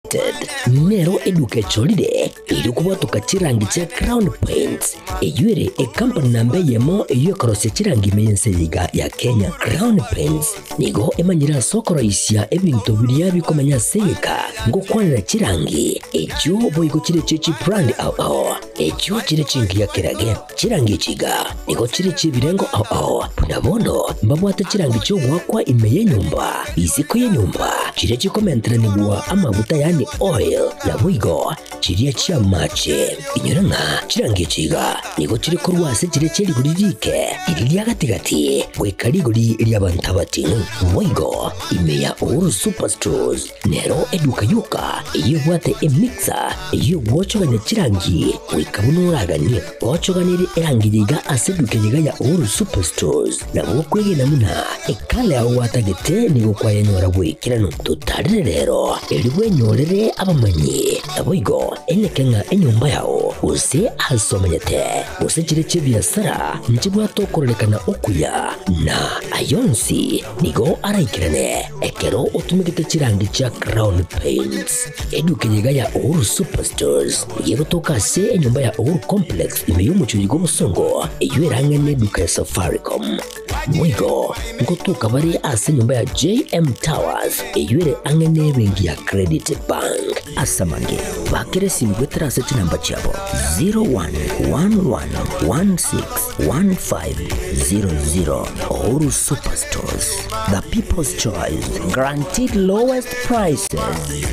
Limited nero eduka echorire erio kobwatoka chirangi chia Crown Paints, eyio ere ekampani namba eyemo eyio ekorosia chirangi ime y'ense eye iga ya Kenya. Crown Paints nigo emanyire ase okoroisia ebinto biria bikomenya ase egeka ngokwanera chirangi echio boigo chire chie chibrand ao ao echio chire chingiya kerage. Chirangi echi iga nigo chire chi'ebirengo ao ao, buna bono mbabwate chirangi chi'ogoakwa ime y'enyomba, isiko y'enyomba, chiria chikomenteranigwa amaguta yaani oil, naboigo chiria chi'amache. Inyora ng'a chirangi echi iga nigo chire korwa ase chiria chie rigori riike, riria ria gati-gati, goika rigori ri'abanto abating'u. Boigo ime ya Uhuru Superstores Nero eduka yoka eyio ebwate emixer eyio egwochogania chirangi goika buna oraganie. Ochoganirie erangi yaiga ase eduka eyeiga ya Uhuru Superstores nabo okwegena buna ekala yao gwatagete nigo kwayenyora bw'ekeranu. Totarere rero erio bwenyorere abamanyi naboigo eneke ng'a enyomba yao gose ase omenyete gose chire chi'ebiasara nchibwate okororekana okuya na ayonsi Nigo araikerane ekero otumegete chirangi chia Crown Paints. Eduka eye iga ya Uhuru Superstores nigo egotoka ase enyomba ya Uhuru Complex ime y'omochie oyo bw'obosongo eyio erang'e neduka ya Safaricom. Boigo ngotoka bare ase enyomba ya JM Towers eyio ere ang'e nebenki ya Credit Bank. Ase amange, bakera esimi goetera ase chinamba chiabo 0111161500. Uhuru Superstores, the people's choice, guaranteed lowest prices.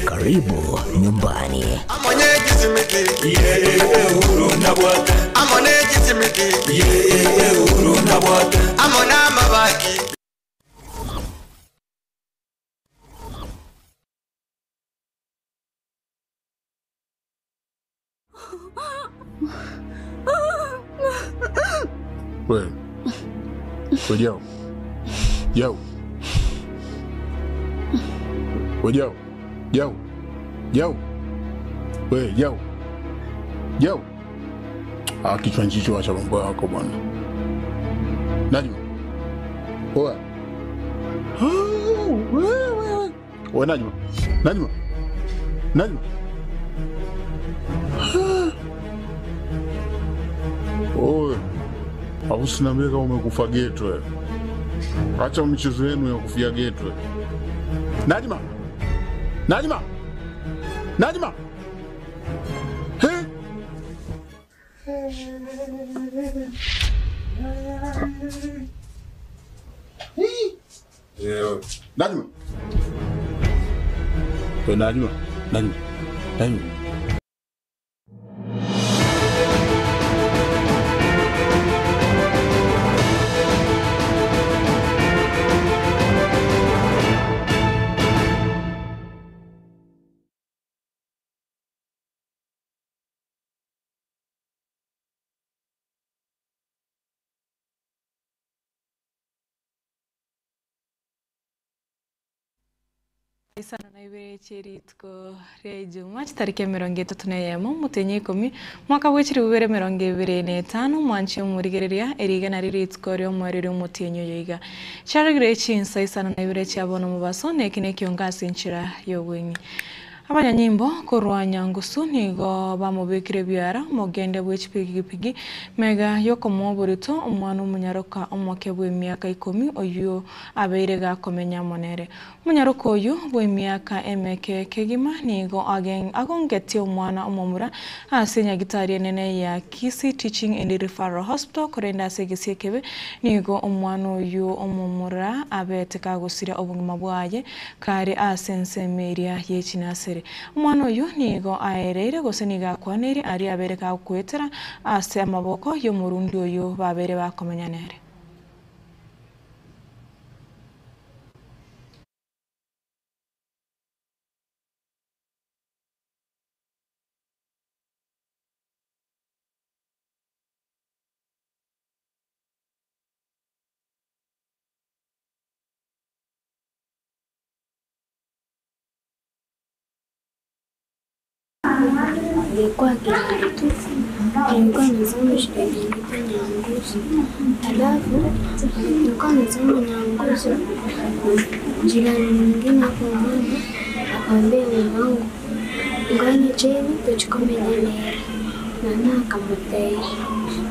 Karibu nyumbani. We. We Jau. Jau. We Jau. Jau. Jau. We Jau. Jau. Ah, kichwa nchicho acha mambo yako bwana. Najma. Oa. Ah, we we we. We Najma. Najma. Najma. Oe. Au usiniambie kama umekufa geto wewe. Acha michezo yenu ya kufia geto. Najma. Najma. Najma. He? Najma. We Najma. Najma. Najma. Isano na ibere chie rituko ria Ijuma chitariki emerongo etato na eyemo omotienyi ikomi mwaka bwe chilifu bibere emerongo ebere na etano mwanche omorigereria erigena riria rituko ria omoerio omotienyi oyo iga. Chiarogire chinsa isano na ibere chia bono omobaso na eki nekiongo ase enchera y'obweng'e. Abanyanyimbo korwa Nyangusu nigo bamobekire ebiara omogende bwe chipigipigi mega y'okomoa oborito omwana omonyaroka omoke bw'emiaka ikomi oyio abeire gakomenya amo nere. Omonyaroka oyio bw'emiaka emeke kegima nigo agongetie omwana omomura ase enyagitari enene ya Kisii Teaching and Referral Hospital korende ase egesio ekebe nigo omwana oyio omomura abete kagosiria obogima bwaye kare ase ensemo eria ye chinasere. Omwana oyio nigo aereire gose nigo akwaneire aria abeire kagokwetera ase amaboko y'omorundi oyio babeire bakomenya nere. Nilikuwa kitu nilikuwa nasoma shule inaitwa Nyangusu, alafu nilikuwa nasoma Nyangusu, jirani mwingine hapo mama akamwambia mamangu Ngonya cheni tochie komenya nere. Mama akamotebia,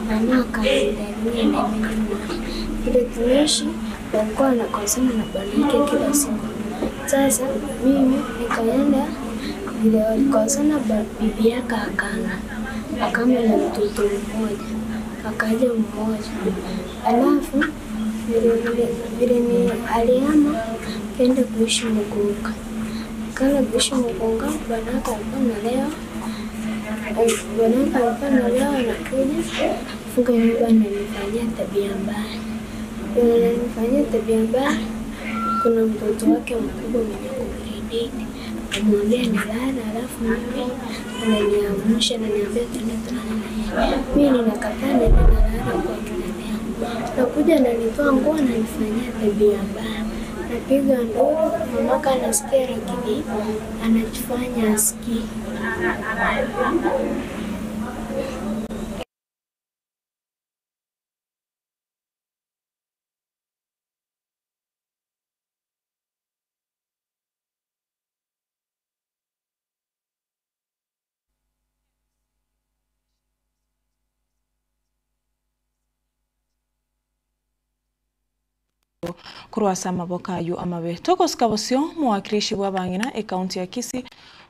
mama akantebia ng'ende menye mwaye. Vile tunaishi walikuwa wanakosana na bwanake kila siku. Sasa mimi nikaenda vile walikosana, bibi yake akana akama na mtoto mmoja, akaja mmoja, alafu vile vile vile ni alihama kaenda kuishi Mugunga. Kaenda kuishi Mugunga, bwanake alikuwa analewa, bwanake alikuwa analewa, anakuja funga nyumba, ananifanyia tabia mbaya, ananifanyia tabia mbaya. Kuna mtoto wake mkubwa mwenye ako grade eight, namwambia nilale, alafu mimi ananiamsha ananiambia tuende tulale na yeye. Mimi ninakataa, naenda nalala kwa kitanda yangu. Nakuja ananitoa nguo, ananifanyia tabia mbaya, napiga nduru, mamaka anasikia, lakini anajifanya asikii. Korwa ase amaboko aywo amabe. Togosika bosio omowakilishi bwa abang'ina ekaunti ya Kisii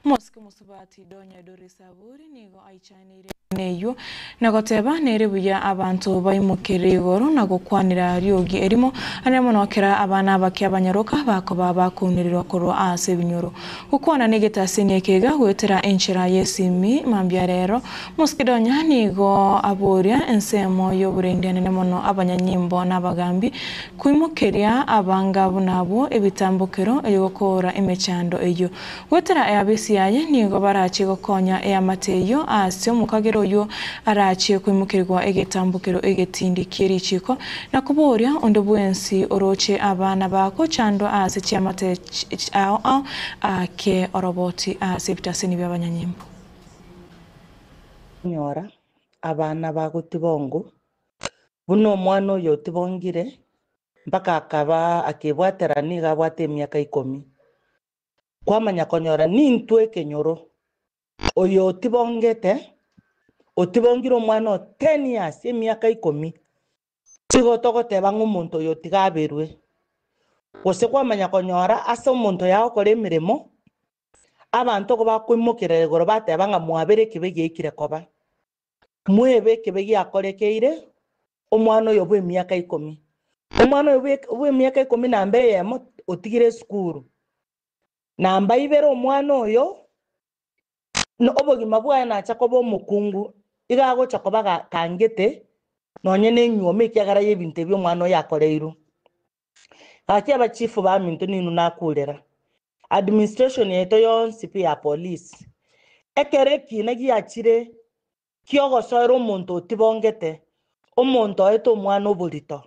omosike omosubati Donya Doris Aburi nigo aichaneire neywo na goteba nere buya abanto baimokere igoro na gokwanera riogi erimo ane monokera abana abake abanyaroka bakoba bakunererwa korwa ase ebinyoro gokwana na egetasini ekega goetera enchera ya esimi mambia rero mosike Donya nigo aboria ensemo ya oborendi anene mono abanyanyimbo na abagambi koimokeria abanga buna abwo ebitambokero eyogokora emechando eywo goetera eabisi yaye nigo barache gokonya eamate eywo ase omokagero oyo arachie koimokerwa egetambokero egetindi kia richiko na koboria onde bwensi oroche abana bako chandwa ase chiamate ao ao ake oroboti ase ebitaseni bia abanyanyimbo. Nyora abana bagotibongo buna omwana oyo otibongire mpaka akaba akebwatera niga abwate emiaka ikomi kwamanya konyora nintwe ekenyoro oyo otibongete otibongire omwana o 10 years emiaka ikomi igo togoteba ng'a omonto oyo tigaberwe gose kwamanya konyora ase omonto yagokora emeremo abanto igo bakoimokerera igoro bateba ng'a mwabere ekebe giaikire koba mwebe ekebe giakorekeire omwana oyo bwa emiaka ikomi omwana oyo bwa emiaka ikomi namba eyemo otigire esukuru namba ibere omwana oyo obogima bwaye nacha koba omokungu iga agocha koba kangete nonye na enyuoma ekiagera ya ebinto ebio omwana oyo akoreirwe. Gaki abachifu baminto ninu nakurera administration yeto yonsi pi ya police ekero ekina giachire kiogosoera omonto otibongete omonto oete omwana oborito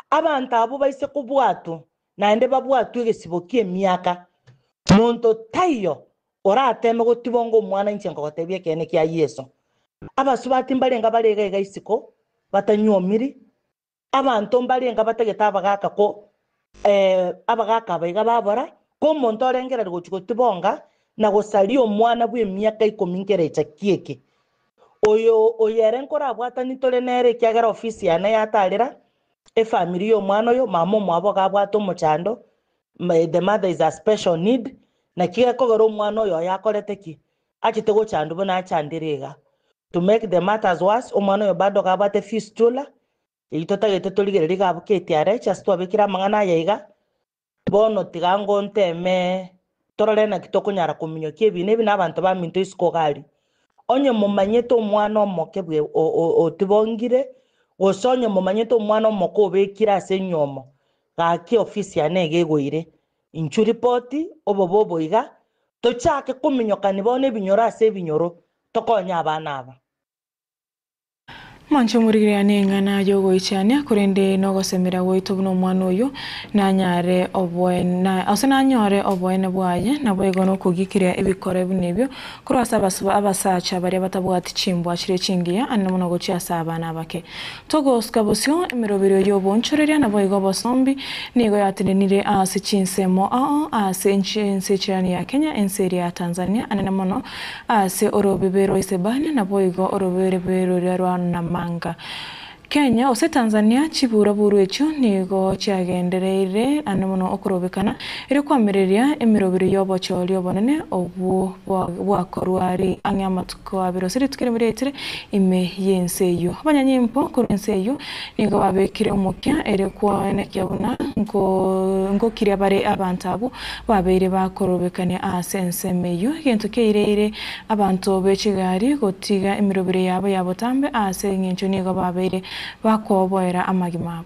abanto abwo baise kobwatwa naende babwatwe egesibo kia emiaka monto taiyo orateme gotibonga omwana inche nkogotebia ekene kia Yeso. Abasubati mbarenga bare iga iga isiko batanyuomiri abanto mbarenga batagete abagaka ko abagaka aba iga babora ko omonto orengereri gochi gotibonga na gosaria omwana bwa emiaka ikomi nkerecha kieke oyo oyo ere nkorabwatani tore nere ekiagera ofisi yane yatarera efamiri ya omwana oyo mama omwabo iga abwate omochando the mother is a special need naki gekogera omwana oyo oyo akorete ki achete gochandwa buna achandire iga to make the matters worse omwana oyo bado iga abwate fistula eywo totagete torigereria iga abwo KTRH ase twabekire amang'ana aya iga bono tiga ngonteme torore naki tokonyara kominyokia ebina ebi na abanto baminto isiko iga aria onye momanyete omwana omoke bwe otibongire gose onye momanyete omwana omoke obekire ase enyomo gaki ofisi yane iga egoire inchu ripoti obobe obo iga tochake kominyokani bono ebinyoro ase ebinyoro tokonye abana aba. Mwanche omorigereria neng'ana y'ogoichania, korende nogosemera gwaito buna omwana oyo nanyare oboene, ase nanyore oboene bwaye, naboigo nokogikiria ebikore buna ebio korwa ase abasacha baria batabwati chimbwa chire chingiya ande mono gochia ase abana abake. Togosuka bosio emeroberio y'oboonchoreria naboigo obosombi nigo yatenenire ase chinsemo ao ase ense echirani ya Kenya, ense eria ya Tanzania anene mono ase orobebe rwa Isebania naboigo orobebe roria rwa Namanga. Kenya gose Tanzania chiburaburu echio nigo chiagendereire ande mono okorobekana erio koamereria emeroberio y'obochori obonene obwo bwakorwa ang'e amatuko abere gose rituko erimo riaetire ime y'ense eyio. Abanyanyimbo korwa ense eyio nigo babekire omokia erio koenekia buna nkokiria bare abanto abwo babeire bakorobekania ase ensemo eyio. Egento kiaireire abanto be chigari gotiga emeroberi yabo ya botambe ase eng'encho nigo babeire bakoboera amagima abo.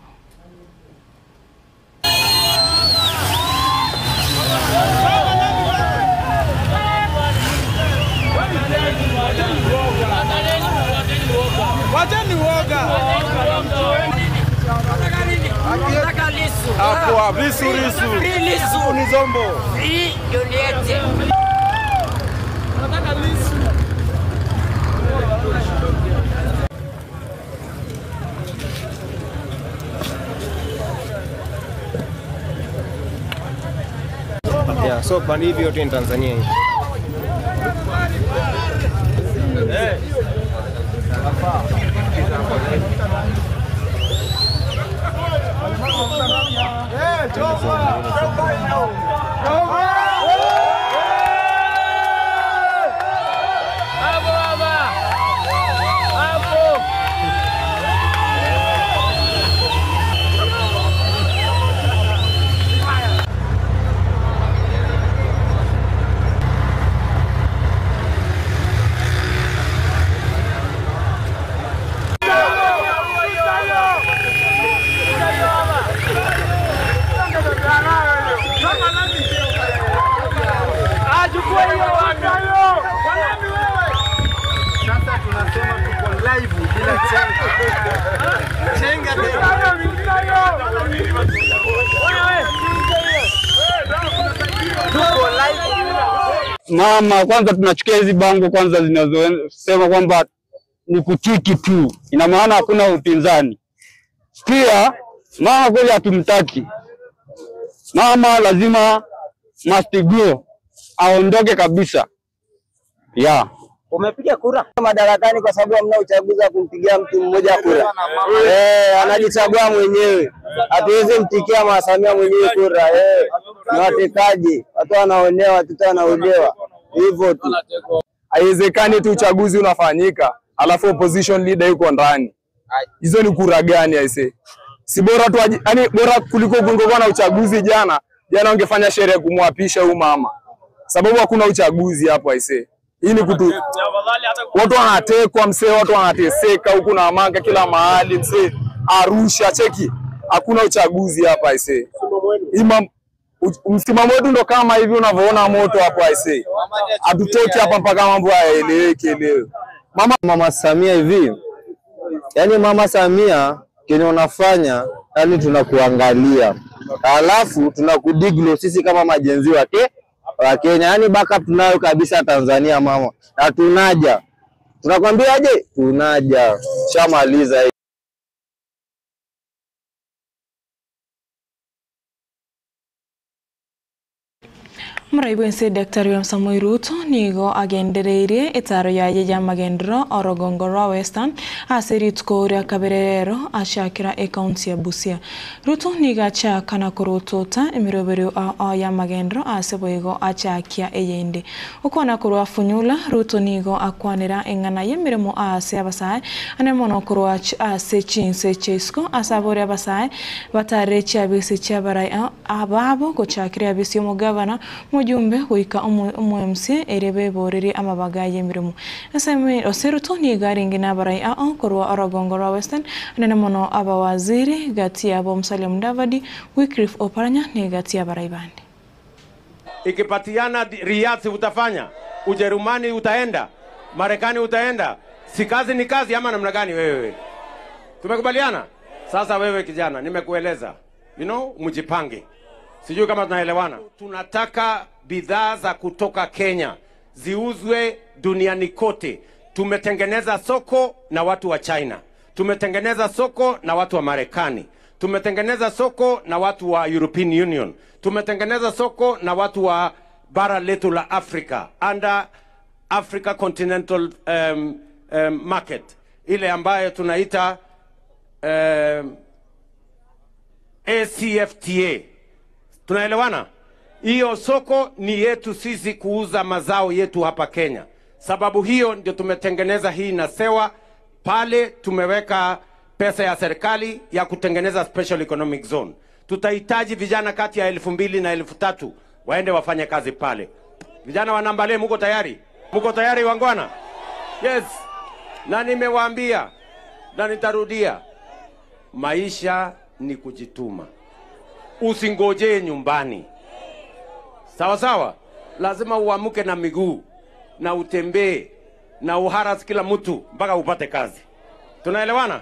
Yeah, so pande hivi yote ni Tanzania hii. Mama, kwanza tunachukia hizi bango kwanza zinazosema kwamba ni kutiki tu, ina maana hakuna upinzani. Pia mama kweli hatumtaki mama, lazima must go, aondoke kabisa yeah. Umepiga kura madarakani kwa sababu hamna uchaguzi wa kumpigia mtu mmoja kura. Anajichagua mwenyewe, hatuwezi mtikia Mama Samia mwenyewe kura. Ni watekaji, watu wanaonewa, watoto wanaolewa hivyo tu. Haiwezekani tu uchaguzi unafanyika alafu opposition leader yuko ndani. Hizo ni kura gani aise? Si bora tu, yani bora kuliko kungekuwa na uchaguzi jana. Jana wangefanya sherehe kumwapisha huyu mama, sababu hakuna uchaguzi hapo aise. Hii ni kutu, watu wanatekwa msee, watu wanateseka huku na manga kila mahali msee, Arusha cheki, hakuna uchaguzi hapa aise. Msimamo wetu ndo kama hivi unavyoona moto hapo aise, hatutoki hapa mpaka mambo yaeleweke leo. Mama Samia hivi, yaani Mama Samia kenye unafanya, yani tunakuangalia alafu tunakudiglo sisi kama majenzi wake wa Kenya, yaani backup tunayo kabisa Tanzania mama, na tunaja, tunakwambia aje, tunaja, shamaliza. Muraibu ense Daktari William Samoei Ruto nigo agendereirie etaro yaye ya magendero orogongo rwa Western ase rituko ria kabere rero achakira ekaunti ya Busia. Ruto nigo achakana korotota emiroberio ya magendero ase boigo achakia eyende. Okwana korwa funyula Ruto nigo akwanera eng'ana y'emiremo ase abasae ane mono korwa ase chinse chiaisiko ase abore abasae batare chiabisi chiabarai ababo gochakira abisi omogavana mujumbe goika omo-MC ere beboreri amabaga y'emirimo. Ase Ruto nigo arenge n'abarai ao korwa orogongo rwa Western anene mono abawaziri gati yabo Musalia Mudavadi, Wycliffe Oparanya ni gati y'abarai bande. Ikipatiana Riyadh utafanya, Ujerumani utaenda, Marekani utaenda, si kazi ni kazi ama namna gani wewe? Tumekubaliana? Sasa wewe kijana, nimekueleza, you know, mjipange. Sijui kama tunaelewana. Tunataka bidhaa za kutoka Kenya ziuzwe duniani kote. Tumetengeneza soko na watu wa China, tumetengeneza soko na watu wa Marekani, tumetengeneza soko na watu wa European Union, tumetengeneza soko na watu wa bara letu la Afrika under Africa Continental Market ile ambayo tunaita ACFTA. Tunaelewana? Hiyo soko ni yetu sisi kuuza mazao yetu hapa Kenya. Sababu hiyo ndio tumetengeneza hii na sewa pale, tumeweka pesa ya serikali ya kutengeneza special economic zone. Tutahitaji vijana kati ya 2000 na 3000 waende wafanye kazi pale. Vijana wa Nambale, muko tayari? Muko tayari wangwana? Yes. Na nimewaambia na nitarudia, maisha ni kujituma, usingojee nyumbani. Sawa sawa, lazima uamke na miguu na utembee na uharas kila mtu mpaka upate kazi. Tunaelewana?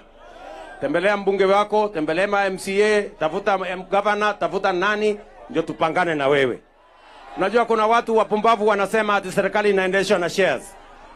Tembelea mbunge wako, tembelea ma MCA, tafuta governor, tafuta nani, ndio tupangane na wewe. Unajua kuna watu wapumbavu wanasema ati serikali inaendeshwa na shares,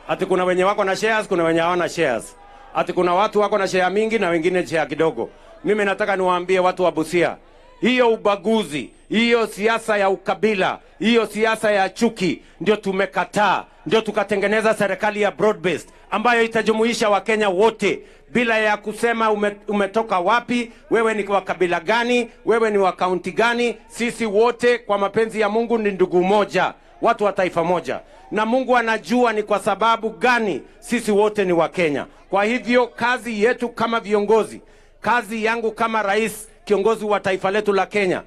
ati kuna wenye wako na shares, kuna wenye hawana shares, ati kuna watu wako na share mingi na wengine share kidogo. Mimi nataka niwaambie watu wa Busia, hiyo ubaguzi, hiyo siasa ya ukabila, hiyo siasa ya chuki ndio tumekataa, ndio tukatengeneza serikali ya broad based ambayo itajumuisha Wakenya wote bila ya kusema umetoka wapi, wewe ni wa kabila gani, wewe ni wa kaunti gani. Sisi wote kwa mapenzi ya Mungu ni ndugu moja, watu wa taifa moja, na Mungu anajua ni kwa sababu gani sisi wote ni Wakenya. Kwa hivyo kazi yetu kama viongozi, kazi yangu kama rais, kiongozi wa taifa letu la Kenya,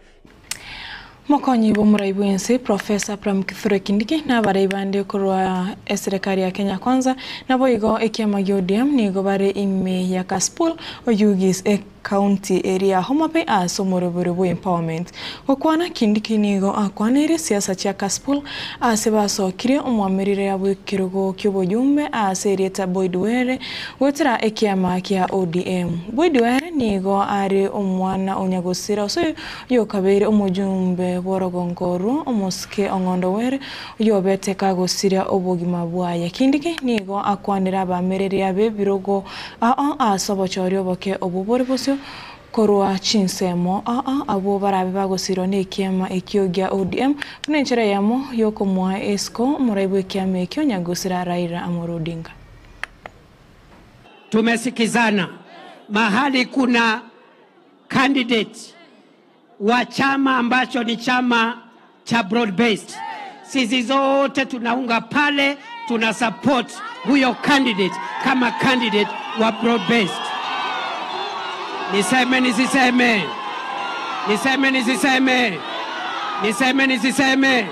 Mokonyi b'omorai bwensi Professor Prem Kithure Kindiki na abarai bande korwa eserikali ya Kenya Kwanza nabo igo ekiama gia ODM nigo bare ime ya Kasipul Oyugis e county area Homa Bay ase omoroboro bwa empowerment. Gokwana Kindiki nigo akwanire siasa chia Kasipul ase basokire omwamerire abwe ekerogo kia obojumbe ase erieta Boyd Were gwetera ekiama kia ODM. Boyd Were nigo are omwana onyagosira ase yokabeire omojumbe bw'orogongo omosike ong'ondo were oyobete kagosiria obogima bwaye. Kindiki nigo akwanire abamereri abe ebirogo aa ase obochori oboke obwo bore bosio korwa chinsemo aa abwo barabe bagosirwa na ekiama ekio gia ODM buna enchera yamo yokomoa esiko omorai bwa ekiama ekio nyagosira Raila Amolo Odinga. Tumesikizana mahali kuna candidate wa chama ambacho ni chama cha broad based, sisi zote tunaunga pale, tuna support huyo candidate kama candidate wa broad based. Niseme nisiseme? Niseme nisiseme? Niseme nisiseme?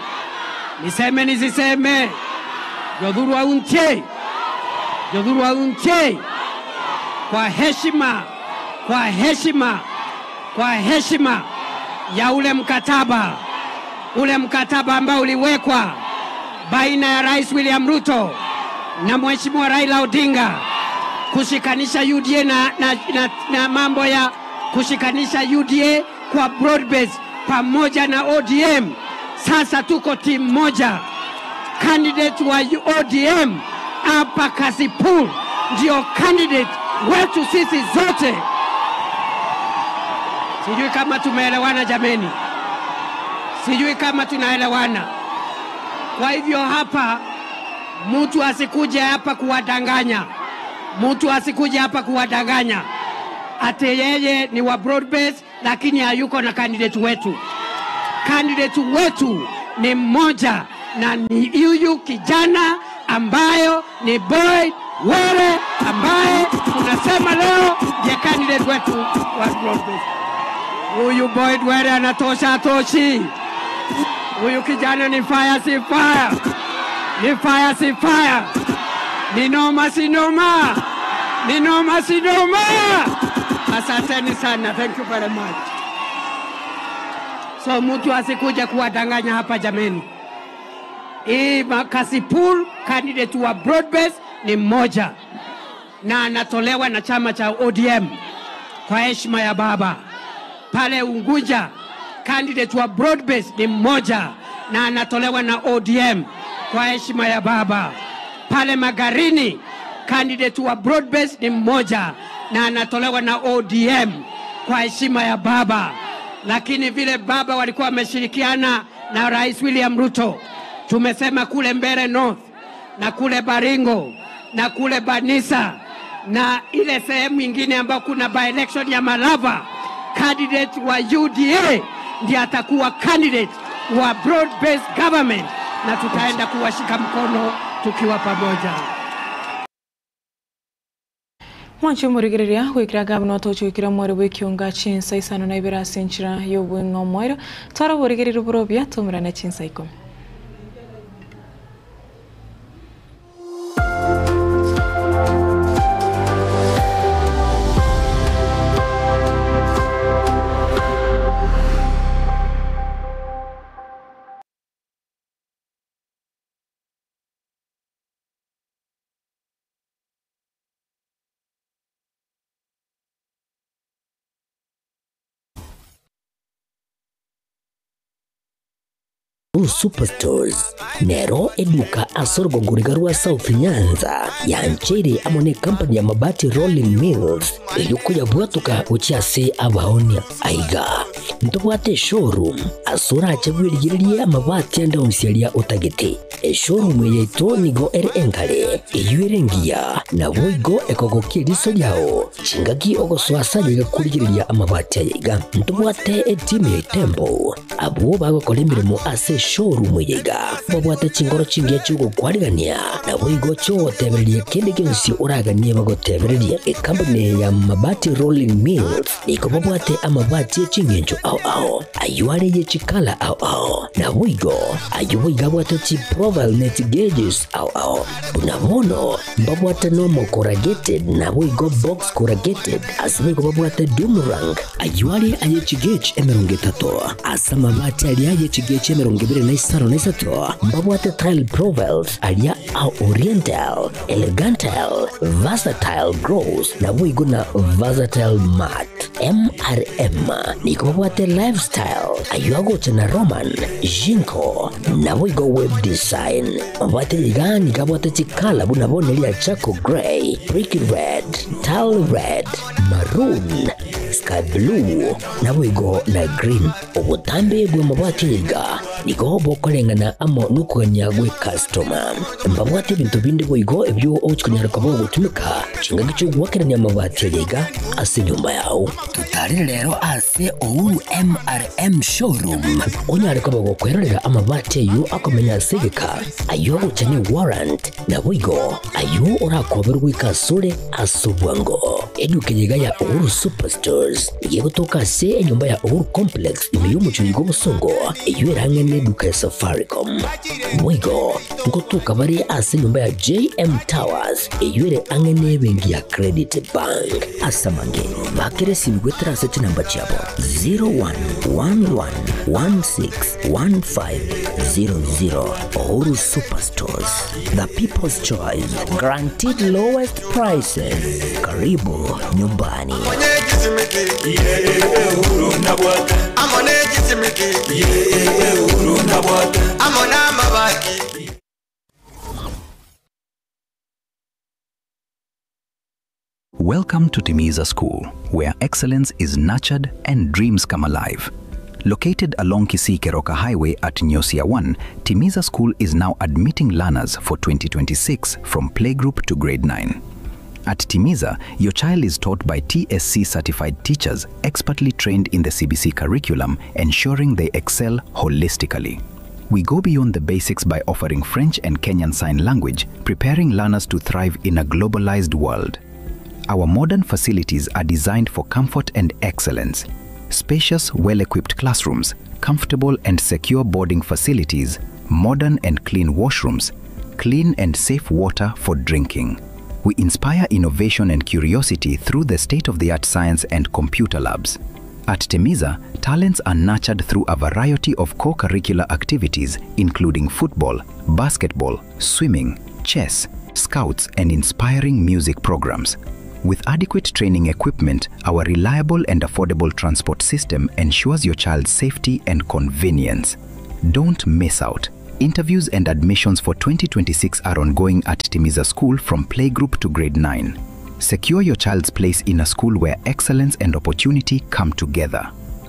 Niseme nisiseme? Jodhuru auntie, Jodhuru auntie, kwa heshima, kwa heshima, kwa heshima ya ule mkataba, ule mkataba ambao uliwekwa baina ya Rais William Ruto na Mheshimiwa Raila Odinga kushikanisha UDA na mambo ya kushikanisha UDA kwa broad base pamoja na ODM. Sasa tuko timu moja. Candidate wa ODM hapa Kasipul ndio candidate wetu sisi zote. Sijui kama tumeelewana jameni, sijui kama tunaelewana. Kwa hivyo hapa mtu asikuje hapa kuwadanganya, mtu asikuje hapa kuwadanganya ate yeye ni wa broad base, lakini hayuko na candidate wetu. Candidate wetu ni mmoja na ni huyu kijana ambayo ni Boyd Were, ambaye tunasema leo ndiye candidate wetu wa broad base. Huyu Boyd Were anatosha, atoshi. Huyu kijana ni fire, si fire, ni fire, si fire, ni noma, si noma, ni noma, si noma. Asanteni sana, thank you very much. So mtu asikuja kuwadanganya hapa jameni. Hii Kasipul candidate wa broad base ni mmoja na anatolewa na chama cha ODM. kwa heshima ya baba. Pale Unguja candidate wa broad base ni mmoja na anatolewa na ODM kwa heshima ya baba. Pale Magarini candidate wa broad base ni mmoja na anatolewa na ODM kwa heshima ya baba. Lakini vile baba walikuwa wameshirikiana na Rais William Ruto, tumesema kule Mbeere North na kule Baringo na kule Banisa na ile sehemu ingine ambayo kuna by election ya Malava, candidate wa UDA ndiye atakuwa candidate wa broad based government, na tutaenda kuwashika mkono tukiwa pamoja. Mwanchi omorigereria gwikira gavana otochwikire omweri bwa ekiunga chinsa isano na ibere ase enchera ya obweng'a omoerio twara oborigereria borobia tomerane chinsa ikomi. Superstores nero eduka asorogongoriga rwa South Nyanza yanchere amo ne company ya Mabati Rolling Mills eriokoya bwatuka gochia ase abaonia aiga ntobwate showroom asorache bwerigererie amabati ande onsi aria otagete. Eshowroom yaito nigo ere enkare eywo ere engiya nabo igo ekogokia eriso riao chingaki ogosoa ase kurigereria amabati aya iga. Ntobwate etimu ya Temple abwo bagokora emirimo ase showroom yaiga babwate chingoro chingiya chiogokwarigania nabo igo chiogotebereria kende gionsi oraganie bagotebereria. Ekampuni ya Mabati Rolling Mills nigo babwate amabati eching'encho ao ao ayo are ye chikala ao ao nabo igo ayo boiga abwate chi profile net gauges ao ao buna bono mbabwate nomo corrugated nabo igo box corrugated ase boigo babwate doom rank ayo are aye chigauge emirongo etato ase amabati aria aye chigauge emirongo ebere na isano na isato mbabwate tile profiles aria a oriental elegantal versatile gross nabo igo na versatile mat MRM niko babwate lifestyle ayo agocha na Roman Jinko nabo igo web design mabwate iga nikabwate chikala buna bone ria charcoal grey brick red tile red maroon sky blue nabo igo na green. Obutambe bwa mabwate iga nigo bokoreng'ana amo nokogania gwe customer mbabwate ebinto binde boigo ebyo ochikonyara koba ogotumika chingaki chiogwakerania amabati iga ase enyomba yao. Tutarire rero ase Uhuru MRM showroom onyare koba gokwerorera amabati ayo akomenya ase egeka ayo agocha ne warrant nabo igo ayo orakoberwa goika asore ase obwango. Eduka yega ya Uhuru Superstores igegotoka ase enyomba ya Uhuru Complex ime y'omochori gwa obosongo eyo erang'ene eduka ya Safaricom. Boigo nkotoka bare ase enyomba ya JM Towers eyo ere ang'ene ebenki ya Credit Bank. Ase amange bakere simu gwetera ase chinamba chiabo 0111161500. Uhuru Superstores, the people's choice, guaranteed lowest prices. Karibu nyumbani. Welcome to Timiza School, where excellence is nurtured and dreams come alive. Located along Kisii Keroka Highway at Nyosia 1, Timiza School is now admitting learners for 2026 from playgroup to grade 9. At Timiza, your child is taught by TSC certified teachers expertly trained in the CBC curriculum, ensuring they excel holistically. We go beyond the basics by offering French and Kenyan Sign Language, preparing learners to thrive in a globalized world. Our modern facilities are designed for comfort and excellence. Spacious, well-equipped classrooms, comfortable and secure boarding facilities, modern and clean washrooms, clean and safe water for drinking. We inspire innovation and curiosity through the state-of-the-art science and computer labs. At Timiza, talents are nurtured through a variety of co-curricular activities, including football, basketball, swimming, chess, scouts, and inspiring music programs. With adequate training equipment, our reliable and affordable transport system ensures your child's safety and convenience. Don't miss out. Interviews and admissions for 2026 are ongoing at Timiza School from playgroup to grade 9. Secure your child's place in a school where excellence and opportunity come together.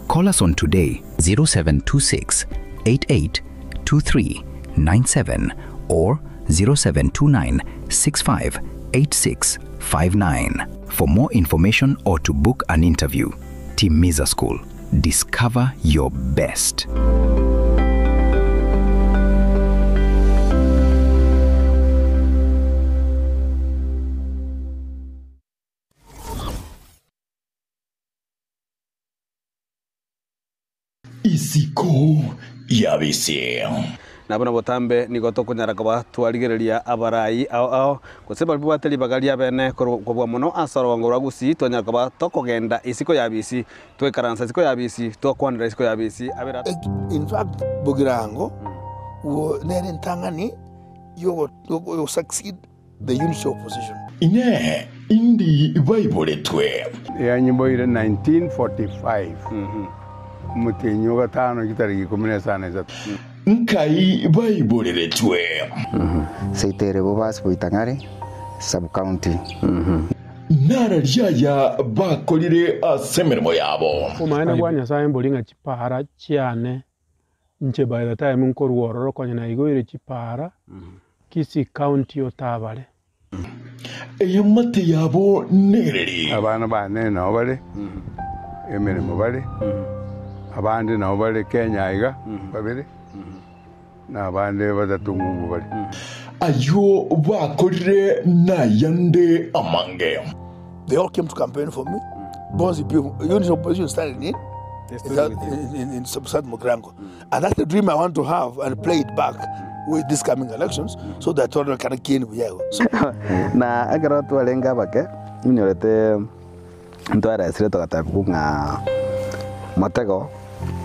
Call us on today 0726 88 23 97 or 0729 65 86 59 for more information or to book an interview. Timiza School. Discover your best. Isiko yabise. Na buna botambe nigo tokonyara koba twarigereria abarai ao ao gose baria babwate ribaga ria bene kobua mono ase orogongo rwa Gusii twanyara koba tokogenda isiko ya bisi twaikaransa isiko ya bisi twakwanera isiko ya bisi abera In fact, Bogirango wo nere entang'ani yogo yogo succeed the unity opposition. Inee! Indi baiboretwe? Yanyiboire 1945 omotienyi o gatano chitariki ikomi na isano na isato. Nkai baiboreretwe? Seitere Bobasi Boitang'are Sub County. Nararia aya bakorire ase emeremo yabo. Obomaene bwa Nyasae mbori ng'a chipaara chiane inche by the time nkorwa ororo konya naigoire chipaara Kisii County otabare. Eamate yabo nereri. Abana bane nao bare emeremo bare, abande nao bare Kenya aiga babere, na abande batato ng'umbu bare. Ayio bakorire nayande amange. They all came to campaign for me. Bonzi unity opposition started in in, in, in South Mugirango. And that's the dream I want to have and play it back with these coming elections so that Toronto can gain Buyago. So, Na ekero twarenge abake, inyorete ntwaeresire togatebigwa ng'a motego,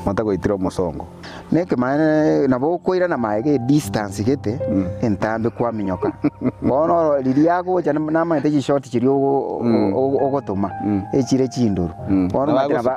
motego oitire omosongo. Nekemaene nabo okoirana maega edistance gete entambe kwaminyoka. Bono oro riria agocha namanyete chishoti chiria ogotoma echire chindoro. Bono omanyete nabo.